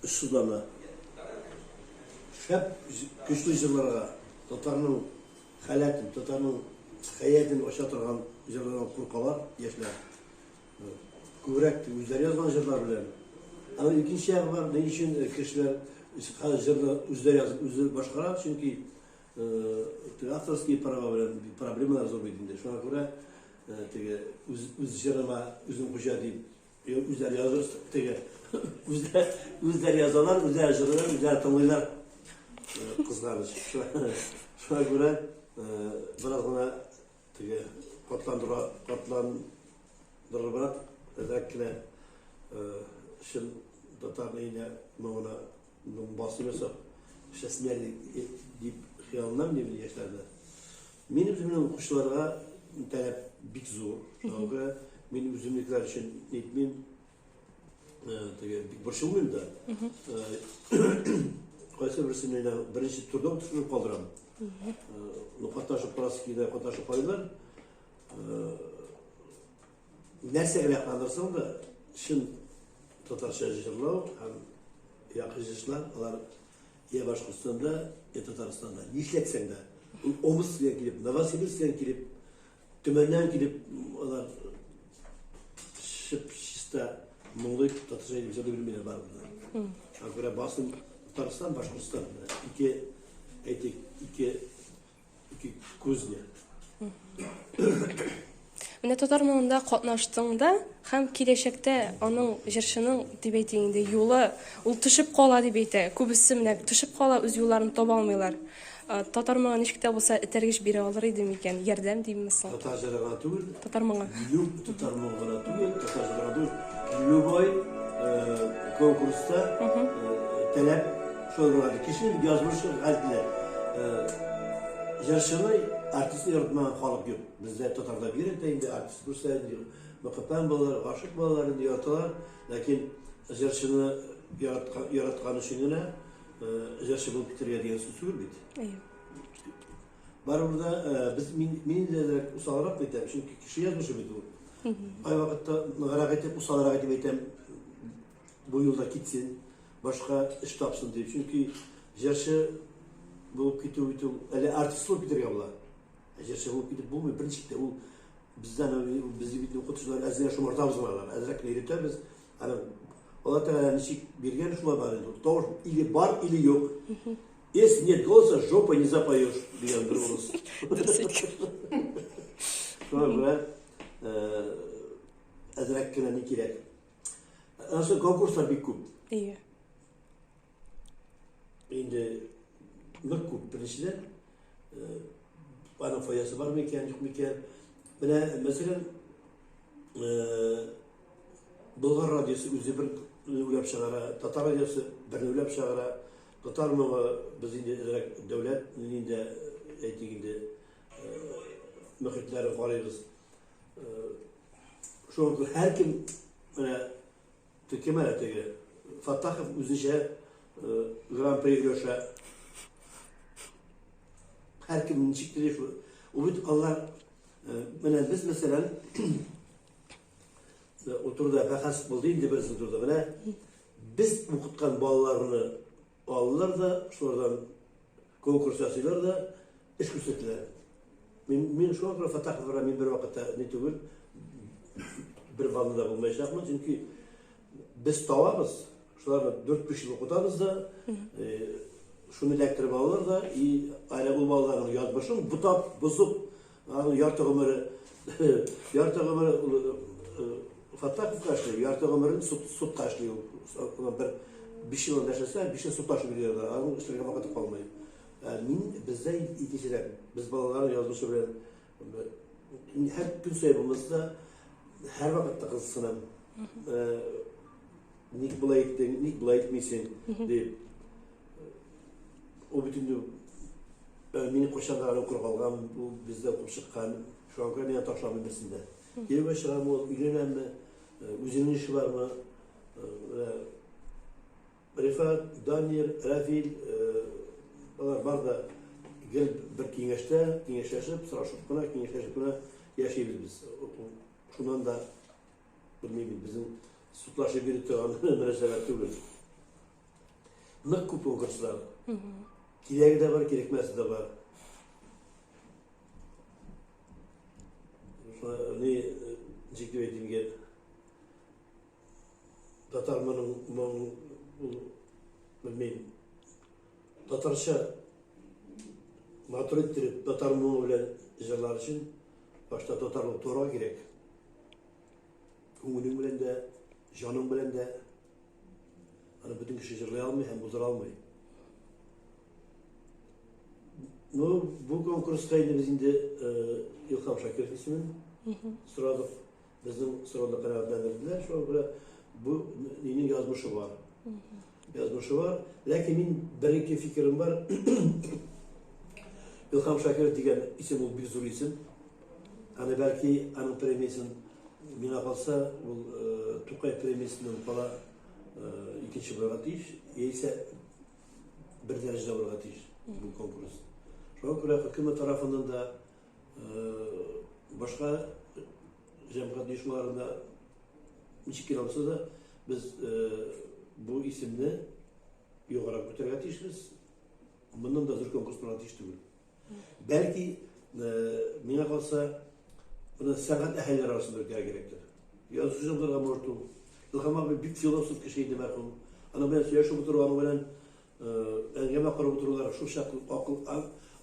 очсызлана. Шәп көчле җырларга, татарның халәтен, татарның хәятен ача торган җырлардан куркалар яшьләр. Күбрәк үзләре язган җырлар белән. Аның икенче ягы бар, ни өчен кешеләр хәзер җырны үзләре язып, үзе башкара, чөнки теге авторские права белән проблемалар зур бит инде. Шуңа күрә теге үз, үз җырыма үзем хуҗа дип, үзләре языр, теге үзләре, үзләре язалар, үзләре җырлыйлар, үзләре тыңлыйлар. Кызганыч. Шуңа күрә бераз гына Теге катландыра, катландырыбрак, әзрәк кенә чын татар өенә моңына басым ясап эшләсеннәр дип хыялланам мин яшьләрне. Мин үземнең укучыларга таләп бик зур. Шуңа күрә мин үземнекеләр өчен әйтмим, теге бик борчылмыйм да. Кайсы берсен мин беренче турда ук төшереп калдырам. Ну, катнашып карасы килә, катнашып карыйлар. Нәрсә генә калдырсаң да, чын татарча җырлау һәм якын җырчылар, алар я Башкортстанда, я Татарстанда. Нишләтсәң дә, ул Омскидан килеп, Новосибирскидан килеп, Төмәннән килеп, алар чып-чиста моңлы итеп татарча итеп җырлый белмиләр барыбер дә. Шуңа күрә басым Татарстан, Башкортстан. Ике, әйтик, ике кузня. Менә татар моңында катнаштың да һәм киләчәктә аның җырчының дип әйтик инде юлы ул төшеп кала дип әйтә. Күбесе менә төшеп кала, үз юлларын таба алмыйлар. Татар моңы ничек тә булса этәргеч бирә алыр иде микән? Ярдәм димме соң? Татар җыры гына түгел. Татар моңы. Люб татар моңы гына түгел, татар җыры гына түгел. Любой конкурста таләп шул булады. Кешенең язмышы хәтле җырчыны, артистны яратмаган халык юк. Бездә татарда бигрәк тә инде артист күрсә, инде мөкиббән балалар, гашыйк балалар инде яраталар. Ләкин җырчыны яраткан өчен генә җырчы булып китәргә дигән сүз түгел бит. Әйе. Барыбер дә без мин мин инде әзрәк усалрак әйтәм, чөнки кеше язмышы бит ул. Кайвакытта ныграк әйтеп, усалрак итеп әйтәм, бу юлда китсен, башка эш тапсын дип. Чөнки җырчы булып китү бит ул, әле артист булып китәргә була. Ә җырчы булып китеп булмый, берничек тә. Ул бездән, без бит укытучылар әз генә шомартабыз гына аларны, әзрәк кенә өйрәтәбез. Аның Алла Тәгалә ничек биргән, шулай бар инде. Тавыш или бар, или юк. Если нет голоса, жопой не запоешь, дигән бер урыс. Дөрес әйткән. Шуңа күрә әзрәк кенә ни кирәк. Аннан соң конкурслар бик күп. Әйе. Инде нык күп беренчедән. Аның файдасы бар микән, юк микән? Менә, мәсәлән, Болгар радиосы үзе бер уйлап чыгара, татар радиосы берне уйлап чыгара. Татар моңы без инде әзрәк дәүләт инде әйтик инде мөхитләрен карыйбыз. Шуңа күрә һәркем менә кем әле теге Фаттахов үзенчә гран-при өләшә. Һәркем ничек тели шул. Ул бит алар менә без мәсәлән Ул турыда бәхәс булды инде берсе турыда. Менә без укыткан балаларны алалар да, шулардан конкурс ясыйлар да, эш күрсәтәләр. Мин шуңа күрә Фатаховларга мин бер вакытта ни түгел, бер волнада булмаячакмын, чөнки без табабыз, шуларны 4-5 ел укытабыз да, шуны эләктереп алалар да, и әле ул балаларның язмышын бутап, бозып, Аның ярты гомере, ярты гомере Фаттаховка эшли, ярты гомерен суд, судка эшли ул. Бер 5 ел анда эшләсә, 5 ел судта эшләп йөргән, аның эшләргә вакыты калмый. Ә мин бездә икенчерәк. Без балалар язмышы белән һәр көн саен булмаса да, һәр вакытта кызыксынам. Ник болай иттең, ник болай итмисең дип. Ул бит инде мине кайчан да укырга алган, ул бездә укып чыккан. Шуңа күрә миңа ташламый берсен дә. Кияүгә чыгамы ул, өйләнәме, үзенең эше бармы? Рифат, Данир, Равил, алар бар да гел бер киңәштә, киңәшләшеп, сорашып кына, киңәшләшеп кенә яшибез без. Шуннан да белмим, безнең судлашып йөри торган мөнәсәбәт түгел. Нык күп конкурслар. Кирәге дә бар, кирәкмәсе дә бар. Ни, ничек дип әйтим икән? Татар моның моң ул белмим. Татарча матур иттереп татар моңы белән җырлар өчен башта татар булып торырга кирәк. Күңелең белән дә, җаның белән дә. Аны бөтен кеше җырлый алмый һәм булдыра алмый. Ну, бу конкурска инде без инде э, Илһам Шакиров исемен сорадык. Безнең сорауны канәгатьләндерделәр. Шуңа күрә бу нинең язмышы бар. Язмышы бар. Ләкин мин бер-ике фикерем бар. Илһам Шакиров дигән исем ул бик зур исем. Аны бәлки аның премиясен миңа калса, ул э, Тукай премиясеннән кала э, икенче булырга тиеш, яисә бер дәрәҗәдә булырга тиеш бу конкурс. Шуңа күрә хөкүмәт тарафыннан да э, башка җәмгыять оешмаларында ничек кенә булса да без бу исемне югарырак күтәрергә тиешбез. Моннан да зур конкурс булырга тиеш түгел. Бәлки, миңа калса, моны сәнгать әһелләре арасында үткәрергә кирәктер. Язучы булырга может ул. Илһам абый бик философ кеше иде мәрхүм. Аның белән сөйләшеп утыру, аның белән әңгәмә корып утырулар шул чаклы акыл,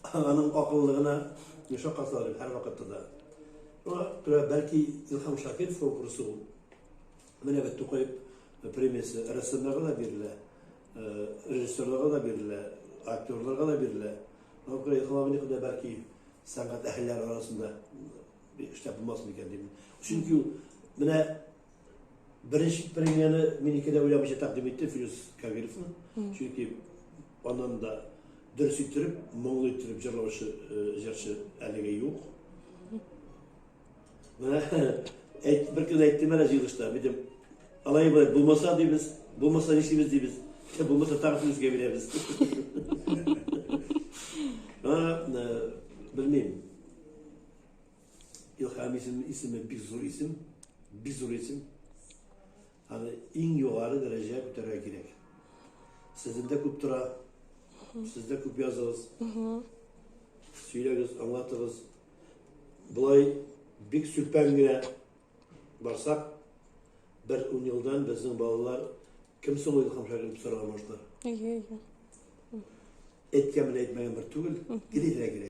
аның акыллылыгына шаккаталар һәрвакытта да. Шуңа күрә бәлки Илһам Шакиров конкурсы ул. Менә бит Тукай премиясе рәссамнарга да бирелә, режиссерларга да бирелә, актерларга да бирелә. Шуңа күрә Илһам абыйныкы да бәлки сәнгать әһелләре арасында эшләп булмас микән дим. Чөнки ул менә беренче премияне мин ике дә уйламыйча тәкъдим иттем Филүс Кабировны. Чөнки аннан да дөрес иттереп, моңлы иттереп җырлаучы җырчы әлегә юк. Менә әйт, бер көн әйттем әле җыелышта, дидем. Алай болай булмаса дибез, булмаса нишлибез дибез. Булмаса тагын Филүскә бирәбез. Белмим. Илһам исеме, исеме бик зур исем, бик зур исем. Аны иң югары дәрәҗәгә күтәрергә кирәк. Сездән дә күп тора. Сез дә күп языгыз. Сөйләгез, аңлатыгыз. Болай бик сүлпән генә барсак, бер ун елдан безнең балалар кем соң ул Илһам Шакиров дип сорарга башлар. Әйе, әйе. Әйткән белән әйтмәгән бер түгел, гел әйтергә кирәк.